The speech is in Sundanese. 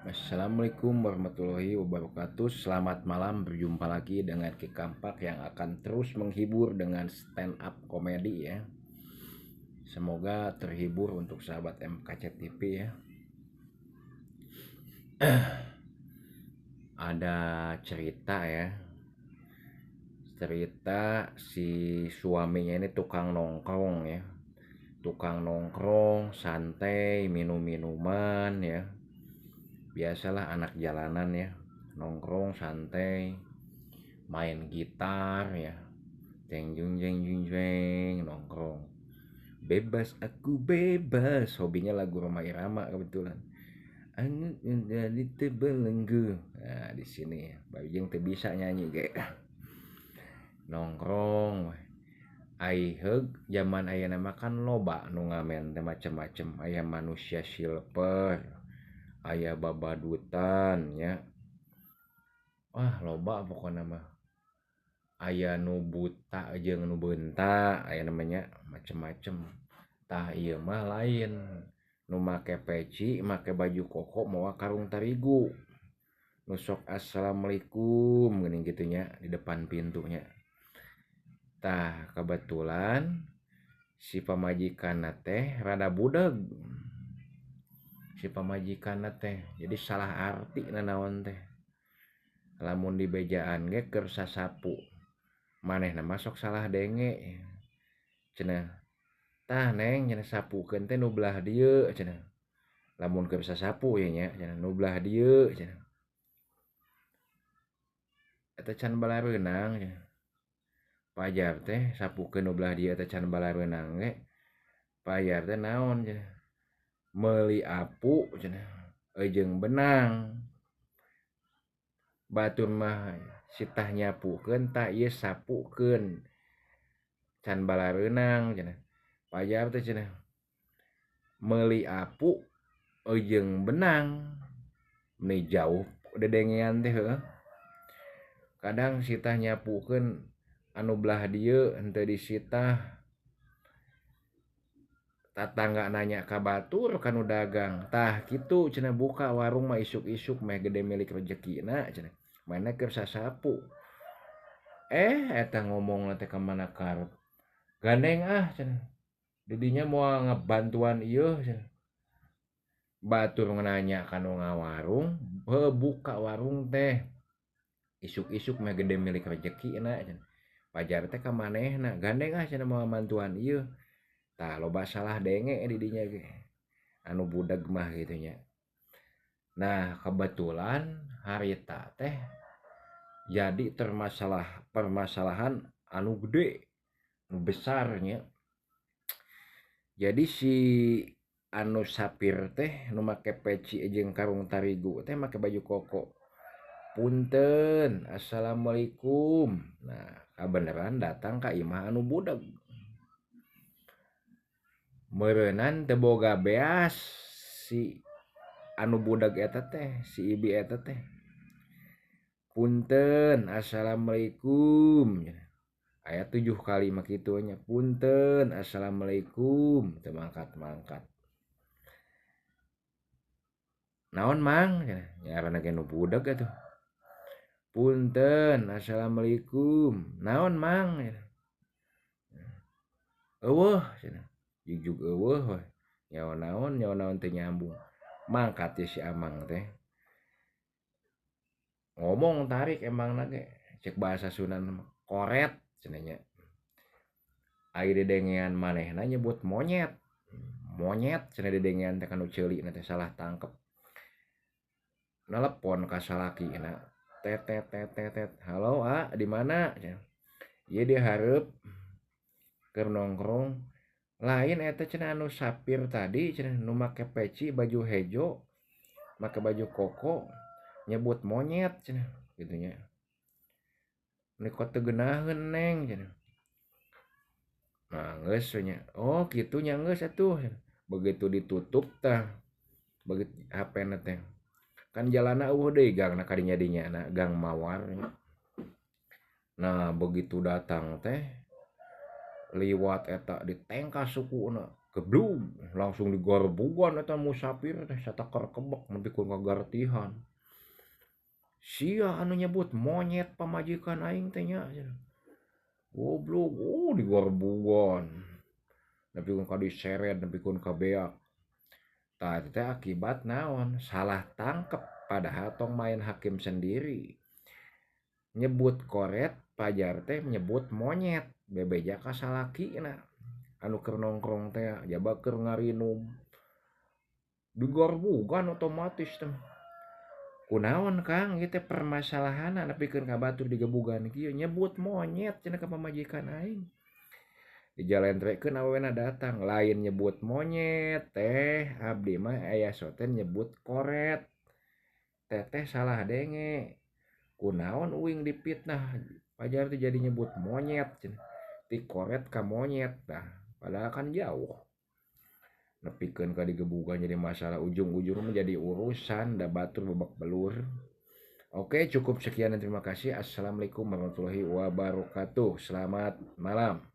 Assalamualaikum warahmatullahi wabarakatuh. Selamat malam, berjumpa lagi dengan Ki Kampak yang akan terus menghibur dengan stand up komedi ya. Semoga terhibur untuk sahabat MKC TV ya. Ada cerita ya. Cerita si suaminya ini tukang nongkrong ya. Tukang nongkrong, santai, minum-minuman ya. Biasalah anak jalanan ya, nongkrong santai, main gitar ya, jeng jeng jeng jeng jeng, nongkrong. Bebas aku bebas, hobinya lagu Rhoma Irama kebetulan. Anget menjadi terbelenggu. Nah, di sini ya, Bajeng teu bisa nyanyi kayak nongkrong. Ai heug zaman ayeuna mah kan loba nu ngamen teh macem-macem, aya manusia silver, aya babadutan nya. Wah, loba pokona mah. Aya nu buta jeung nu beunta, aya namanya macem-macem. Tah ieu mah lain, nu make peci, make baju koko, mawa karung tarigu. Nu sok assalamualaikum geuning kitu nya di depan pintunya. Tah kebetulan si pamajikanna teh rada budeg. Si pamajikanna teh jadi salah arti nanaon teh. Lamun dibejaan ge keur sasapu, manehna mah sok salah denge. Cenah, tah neng cenah sapukeun teh nu belah dieu cenah. Lamun keur sasapu ye nya cenah nu belah dieu cenah. Eta can balareunang cenah. Pajar teh sapukeun nu belah dieu eta can balareunang ge. Pajar teh naon cenah. Meuli apu cenah jeung benang. Batur mah sitah nyapukeun tah ieu sapukeun. Can balareunang cenah. Pajar teh cenah meuli apu jeung benang. Meni jauh dedengean teh heuh. Kadang sitah nyapukeun anu belah dieu henteu disitah. Tatangga nanya ka batur ka nu dagang. Tah kitu cenah buka warung mah isuk-isuk meh gede milik rejekina cenah. Mana keur sasapu. Eta ngomongna teh ka mana karep. Gandeng ah cenah. Didinya moal ngebantuan ieu cenah. Batur nanya ka nu ngawarung, heuh buka warung teh. Isuk-isuk meh gede milik rejekina cenah. Pajar teh ka manehna, gandeng ah cenah moal mantuan ieu. Tah loba salah denge di dinya ge. Anu budak mah kitu nya. Nah, kebetulan harita teh jadi termasalah permasalahan anu gede, anu besar nya. Jadi si anu sapir teh nu make peci jeung karung tarigu teh make baju koko. Punten, assalamualaikum. Nah, kabeneran datang ka imah anu budak. Meureunnan teu boga beas si anu budak eta teh, si ibi eta teh. Punten, assalamualaikum. Aya 7 kali mah kitu nya. Punten, assalamualaikum. Teu mangkat-mangkat. Naon mang? Nya ngaranna ge nu budak atuh. Punten, assalamualaikum. Naon mang? Eueuh cenah. Jujug eueuh we. Nyawa naon teu nyambung. Mangkat ye si amang teh. Ngomong tarik emangna ge. Cek bahasa Sunda mah koret cenah nya. Ai dedengean manehna nyebut monyet. Monyet cenah dedengean teh kanu ceuli na teh salah tangkep. Nelepon ka salakina. Tet tet tet tet tet. Halo a, di mana? Ieu di hareup keur nongkrong. Lain eta cenah anu sapir tadi cenah nu make peci baju hejo, make baju koko, nyebut monyet cenah kitu nya. Ni kok teu geunaheun neng cenah. Nah geus we nya. Oh kitu nya geus atuh. Begitu ditutup tah begitu HP na teh. Kan jalanna eueuh deui gangna ka dinya dinya na gang mawar. Nah begitu datang teh liwat eta ditengkas sukuna. Geblug langsung digarbugan eta musafir teh satakar kebek nepi ka ngagartihan. Sia anu nyebut monyet pamajikan aing teh nya cenah. Goblok, oh digarbugan. Nepi ka diseret, nepi ka beak. Tah eta teh akibat naon? Salah tangkep padahal tong main hakim sendiri. Nyebut koret pajar teh nyebut monyet, bebeja ka salakina. Anu keur nongkrong teh jaba keur ngarinum. Digarbugan otomatis teh. Kunaon Kang ieu teh permasalahanna nepikeun ka batur digebugan kieu nyebut monyet cenah ka pamajikan aing. Dijalentrekeun awewena datang lain nyebut monyet teh abdi mah aya soten nyebut koret. Teteh salah denge. Kunaon uing dipitnah pajar teh jadi nyebut monyet cenah. Ti koret ka monyet tah padahal kan jauh. Nepikeun ka digebugan jadi masalah ujung-ujung menjadi urusan da batur babak belur. Oke, cukup sekian dan terima kasih. Assalamualaikum warahmatullahi wabarakatuh. Selamat malam.